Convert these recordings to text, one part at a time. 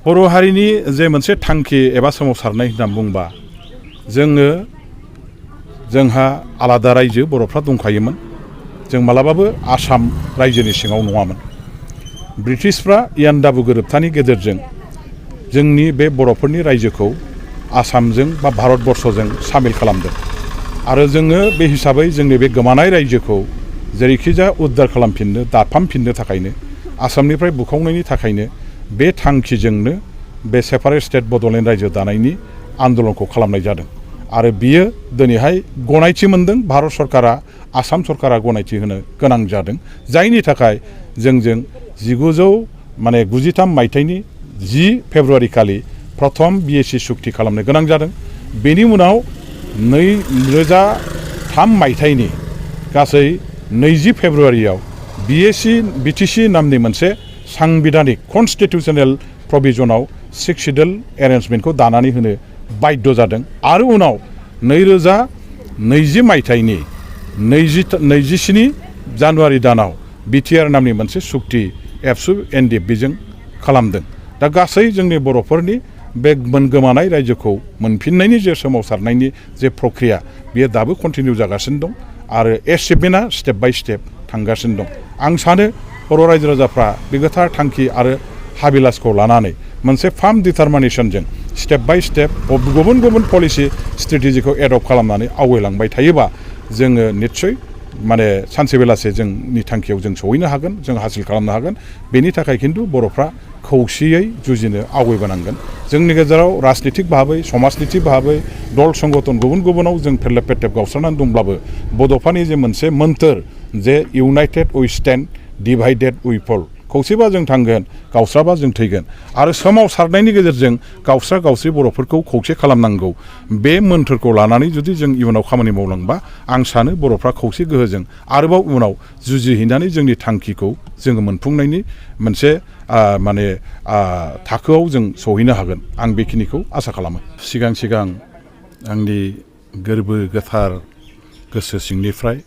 बर' हारिनि जे मोनसे थांखि एबा सोमावसारनाय होनना बुंबा जोंहा आलादा रायजो बर'फ्रा दंखायोमोन। जों मालाबाबो आसाम रायजोनि सिङाव नङामोन। ब्रिटिशफ्रा इयान्डाबु गोरोबथानि गेजेरजों जोंनि बे बर'फोरनि रायजोखौ आसामजों बा भारतबर्षजों सामिल खालामदों आरो जोङो बे हिसाबै जोंनि बे गोमानाय रायजोखौ जेरैखिजाया उद्धार खालामफिननो दाफामफिननो थाखायनो आसामनिफ्राय बुखावनायनि थाखायनो बे थांखिजोंनो बे सेपारेट स्टेट बड'लेण्ड रायजो दानायनि आन्दलनखौ खालामनाय जादों आरो बियो दिनैहाय गनायथि मोनदों। भारत सरकारा आसाम सरकारा गनायथि होनो गोनां जादों, जायनि थाखाय जोंजों 1993 मायथाइनि 10 फेब्रुवारि खालि प्रथम बिएसि सुक्ति खालामनो गोनां जादों। बेनि उनाव 2003 मायथाइनि गासै 20 फेब्रुवारियाव बिटिसि नामनि मोनसे सांबिधानिक कनस्टिटिउसनेल प्रभिजनाव 6 शिड्युल एरेन्जमेन्टखौ दानानै होनो बाध्य जादों आरो उनाव 2020 मायथाइनि 27 जानुवारि दानाव बिटिआर नामनि मोनसे सुक्ति एबसु एनडिएफबिजों खालामदों। दा गासै जोंनि बर'फोरनि बे गोमानाय रायजोखौ मोनफिननायनि जे सोमावसारनायनि जे प्रक्रिया बेयो दाबो कन्टिनिउ जागासिनो दं आरो एचिभमेन्टआ स्टेप बाय स्टेप थांगासिनो दं। आं सानो बर' रायजो राजाफ्रा बे गोथार थांखि आरो हाबिलासखौ लानानै मोनसे फार्म डिटारमिनेसनजों स्टेप बाय स्टेप गुबुन गुबुन पलिसि स्ट्रेटेजिखौ एडप्ट खालामनानै आवगायलांबाय थायोबा जोङो निस्सय सानसे बेलासे जोंनि थांखियाव जों सहैनो हागोन, जों हासिल खालामनो हागोन। बेनि थाखाय खिन्थु बर'फ्रा खौसेयै जुजिनो आवगायबोनांगोन। जोंनि गेजेराव राजनितिक भाबै समाजनितिक भाबै दल संगठन गुबुन गुबुनाव जों फेरलेब फेरथेब गावस्रानानै दंब्लाबो बड'फानि जे मोनसे मोन्थोर जे इउनाइटेड उइ स्टेन्ड डिभाइडेड उइ फल, खौसेबा जों थांगोन, गावस्राबा जों थैगोन आरो सोमावसारनायनि गेजेरजों गावस्रा गावस्रि बर'फोरखौ खौसे खालामनांगौ। बे मोन्थोरखौ लानानै जुदि जों इयुनाव खामानि मावलांबा आं सानो बर'फ्रा खौसे गोहोजों आरोबाव उनाव जुजिहैनानै जोंनि थांखिखौ जोङो मोनफुंनायनि मोनसे थाखोआव जों सहैनो हागोन। आं बेखिनिखौ आसा खालामो। सिगां आंनि गोरबो गोथार गोसो सिंनिफ्राय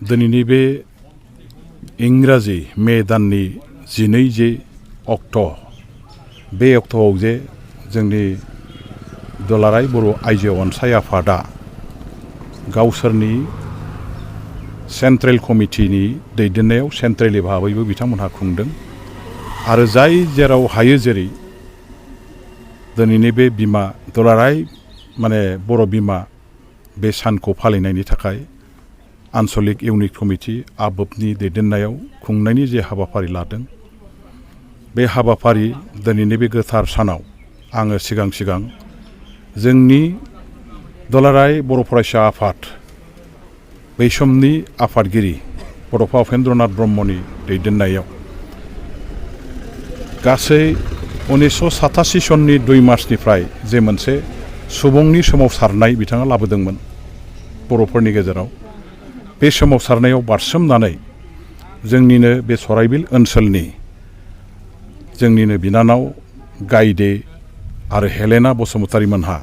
दिनैनि बे इंराजि मे दाननि 12 अक्ट' बे अक्ट'आव जे जोंनि दुलाराय बर' आइजो अनसाय आफादा गावसोरनि सेन्ट्रेल कमिटिनि दैदेननायाव सेन्ट्रेलि भाबैबो बिथांमोनहा खुंदों आरो जाय जेराव हायो जेरै दिनैनि बे बिमा दुलाराय बर' बिमा बे सानखौ फालिनायनि थाखाय आन्सलिक इउनिट कमिटि आबोबनि दैदेननायाव खुंनायनि जे हाबाफारि लादों, बे हाबाफारि दिनैनि बे गोथार सानाव आङो सिगां जोंनि दुलाराय बर' फरायसा आफाद बै समनि आफादगिरि बड'फा उपेन्द्रनाथ ब्रह्मनि दैदेननायाव गासै 1987 सननि 2 मार्चनिफ्राय जे मोनसे सुबुंनि सोमावसारनाय बिथाङा लाबोदोंमोन बर'फोरनि गेजेराव, बे सोमावसारनायाव बारसोमनानै जोंनिनो बे सराइबिल ओनसोलनि जोंनिनो बिनानाव गायदे आरो हेलेना बसुमतारी मोनहा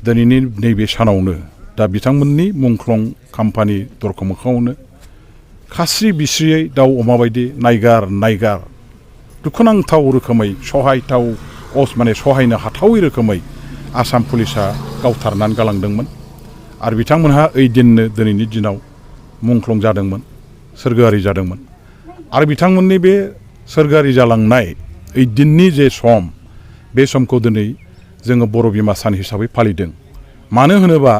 दिनैनि नैबे सानावनो दा बिथांमोननि मुंख्लं खाम्फानि दरखं मोखाङावनो खास्रि बिस्रियै दाउ अमा बायदि नायगार दुखुनांथाव रोखोमै सहायनो हाथावै रोखोमै आसाम पुलिसा गावथारनानै गालांदोंमोन आरो बिथांमोनहा ओइदिननो दिनैनि दिनाव मुंख्लं जादोंमोन, सोरगोआरि जादोंमोन आरो बिथांमोननि बे सोरगोआरि जालांनाय ओइदिननि जे सम, बे समखौ दिनै जोङो बर' बिमा सान हिसाबै फालिदों। मानो होनोबा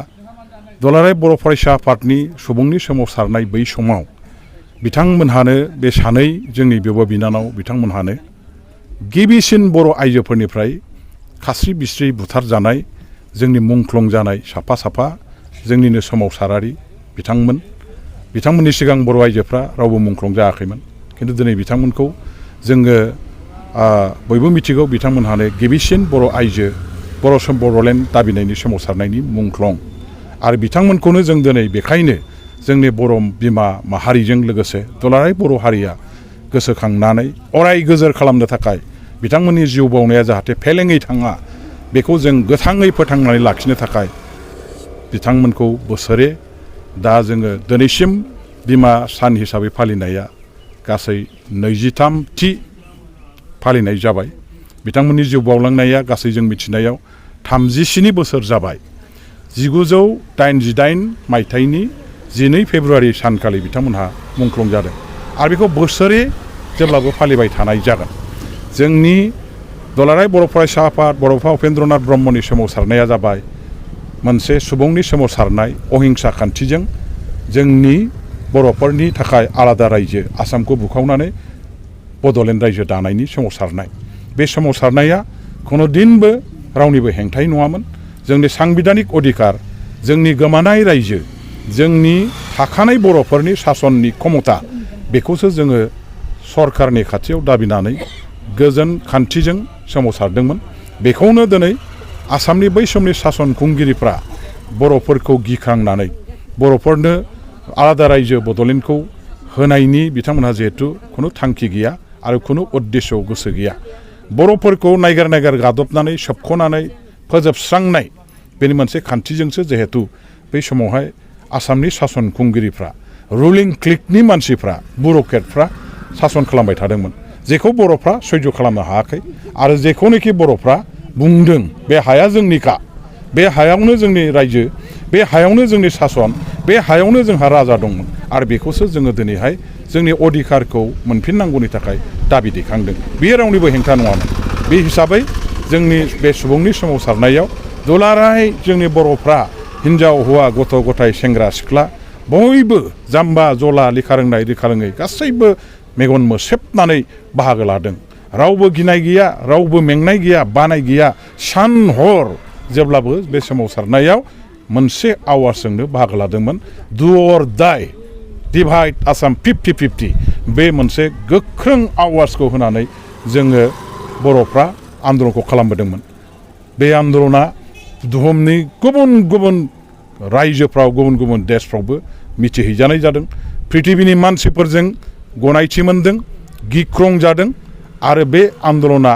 दुलाराय बर' फरायसा आफादनि सुबुंनि सोमावसारनाय बै समाव बिथांमोनहानो बे सानै जोंनि बिब' बिनानाव बिथांमोनहानो गिबिसिन बर' आइजोफोरनिफ्राय खास्रि बिस्रि बुथारजानाय, जोंनि मुंख्लं जानाय साफा जोंनिनो सोमावसारारि बिथांमोननि सिगां बर' आइजोफ्रा रावबो मुंख्लं जायाखैमोन, खिन्थु दिनै बिथांमोनखौ जोङो बयबो मिथिगौ। बिथांमोनहानो गिबिसिन बर' आइजो बड'लेण्ड दाबिनायनि सोमावसारनायनि मुंख्लं आरो बिथांमोनखौनो जों दिनै बेखायनो जोंनि बर' बिमा माहारिजों लोगोसे दुलाराय बर' हारिया गोसोखांनानै अराय गोजोर खालामनो थाखाय बिथांमोननि जिउ बावनाया जाहाथे फेलेङै थाङा, बेखौ जों गोथाङै फोथांनानै लाखिनो थाखाय बिथांमोनखौ बोसोरे दा जोङो दिनैसिम बिमा सान हिसाबै फालिनाया गासै 23थि फालिनाय जाबाय बिथांमोननि जिउ बावलांनाया गासै जों मिथिनायाव 37 बोसोर जाबाय 1988 मायथाइनि 12 फेब्रुवारि सानखालि बिथांमोनहा मुंख्लं जादों आरो बेखौ बोसोरे जेब्लाबो फालिबाय थानाय जागोन जोंनि दुलाराय बर' फरायसा आफाद बड'फा उपेन्द्रनाथ ब्रह्मनि सोमावसारनाया जाबाय मोनसे सुबुंनि सोमावसारनाय अहिंसा खान्थिजों जोंनि बर'फोरनि थाखाय आलादा रायजो आसामखौ बुखावनानै बड'लेण्ड रायजो दानायनि सोमावसारनाय बे सोमावसारनाया खुनु दिनबो रावनिबो हेंथायै नङामोन जोंनि सांबिधानिक अधिकार जोंनि गोमानाय रायजो जोंनि थाखानाय बर'फोरनि सासननि क्षमता बेखौसो जोङो सरकारनि खाथियाव दाबिनानै गोजोन खान्थिजों सोमावसारदोंमोन बेखौनो दिनै आसामनि बै समनि सासन खुंगिरिफ्रा बर'फोरखौ गिखांनानै बर'फोरनो आलादा रायजो बड'लेण्डखौ होनायनि बिथांमोनहा जिहेतु खुनु थांखि गैया आरो खुनु उद्देश्य गोसो गैया बर'फोरखौ नायगार नायगार गादबनानै सोबख'नानै फोजोबस्रांनाय बेनि मोनसे खान्थिजोंसो जिहेतु बै समावहाय आसामनि सासन खुंगिरिफ्रा रुलिं क्लिकनि मानसिफ्रा बुर'क्रेटफ्रा सासन खालामबाय थादोंमोन जेखौ बर'फ्रा सैज' खालामनो हायाखै आरो जेखौनोखि बर'फ्रा बुंदों बे हाया जोंनिखा बे हायावनो जोंनि रायजो बे हायावनो जोंनि सासन बे हायावनो जोंहा राजा दंमोन आरो बेखौसो जोङो दिनैहाय जोंनि अधिकारखौ मोनफिननांगौनि थाखाय दाबि दैखांदों बेयो रावनिबो हेंथा नङामोन बे हिसाबै जोंनि बे सुबुंनि सोमावसारनायाव दुलाराय जोंनि बर'फ्रा हिन्जाव हौवा गथ' गथाय सेंग्रा सिख्ला बयबो जाम्बा जला लेखा रोंनाय लेखा रोङै गासैबो मेगन मोसेबनानै बाहागो लादों रावबो गिनाय गैया रावबो मेंनाय गैया बानाय गैया सान हर जेब्लाबो बे सोमावसारनायाव मोनसे आवाजजोंनो बाहागो लादोंमोन डु अर डाइ डिभाइड आसाम 50-50 बे मोनसे गोख्रों आवाजखौ होनानै जोङो बर'फ्रा आन्दलनखौ खालामबोदोंमोन बे आन्दलना बुहुमनि गुबुन गुबुन रायजोफ्राव गुबुन गुबुन देशफ्रावबो मिथिहैजानाय जादों पृथिबिनि मानसिफोरजों गनायथि मोनदों गिख्रं जादों आरो बे आन्दलना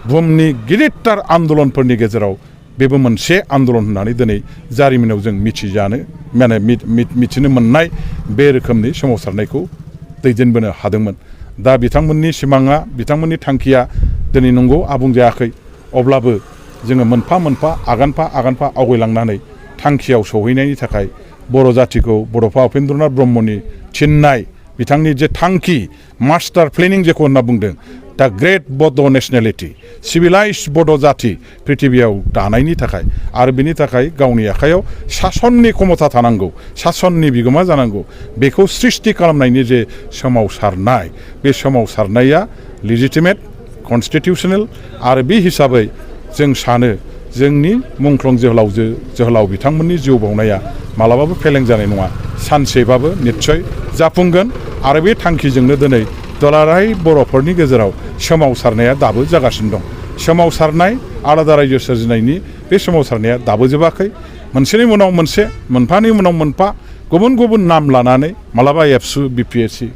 बुहुमनि गिदिरथार आन्दलनफोरनि गेजेराव बेबो मोनसे आन्दलन होननानै दिनै जारिमिनाव जों मिथिनो मोननाय बे रोखोमनि सोमावसारनायखौ दैदेनबोनो हादोंमोन दा बिथांमोननि सिमाङा बिथांमोननि थांखिया दिनै नंगौ आबुं जायाखै अब्लाबो जोङो मोनफा मोनफा आगानफा आवगायलांनानै थांखियाव सौहैनायनि थाखाय बर' जाथिखौ बड'फा उपेन्द्रनाथ ब्रह्मनि थिननाय बिथांनि जे थांखि मास्टार प्लेनिं जेखौ होनना बुंदों दा ग्रेट बड' नेशनेलिटि सिभिलाइज बड' जाथि पृथिबियाव दानायनि थाखाय आरो बिनि थाखाय गावनि आखायाव सासननि क्षमता थानांगौ सासननि बिगोमा जानांगौ बेखौ सृष्टि खालामनायनि जे सोमावसारनाय बे सोमावसारनाया लेजिटिमेट कनस्टिटिउसनेल आरो बे हिसाबै जों सानो जोंनि मुंख्लं जोहोलाव बिथांमोननि जिउ बावनाया मालाबाबो फेलें जानाय नङा सानसेबाबो निस्सय जाफुंगोन आरो बे थांखिजोंनो दिनै दुलाराय बर'फोरनि गेजेराव सोमावसारनाया दाबो जागासिनो दं सोमावसारनाय आलादा रायजो सोरजिनायनि बे सोमावसारनाया दाबो जोबाखै मोनसेनि उनाव मोनसे मोनफानि उनाव मोनफा गुबुन गुबुन नाम लानानै मालाबा एबसु बिपिएससि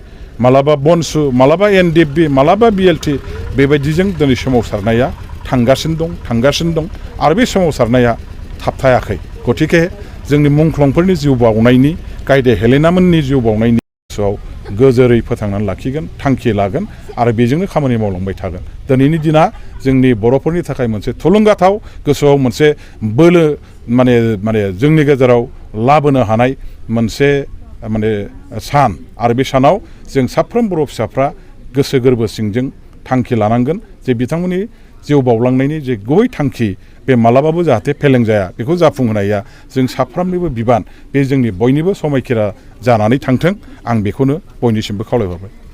मालाबा बनसु मालाबा एनडिएफबि मालाबा बिएलटि बेबायदिजों दिनै सोमावसारनाया थांगासिनो दं आरो बे सोमावसारनाया थाबथायाखै गतिके जोंनि मुंख्लंफोरनि जिउ बावनायनि गायदे हेलेनामोननि जिउ बावनायनि गोसोआव गोजोरै फोथांनानै लाखिगोन थांखि लागोन आरो बेजोंनो खामानि मावलांबाय थागोन दिनैनि दिना जोंनि बर'फोरनि थाखाय मोनसे थुलुंगाथाव गोसोआव मोनसे बोलो माने जोंनि गेजेराव लाबोनो हानाय मोनसे सान आरो बे सानाव जों साफ्रोम बर' फिसाफ्रा गोसो गोरबो सिंजों थांखि लानांगोन जे बिथांमोननि जिउ बावलांनायनि जे गुबै थांखि बे मालाबाबो जाहाथे फेलें जाया बेखौ जाफुंहोनाया जों साफ्रोमनिबो बिबान बे जोंनि बयनिबो समायखिरा जानानै थांथों आं बेखौनो बयनिसिमबो खावलायहरबाय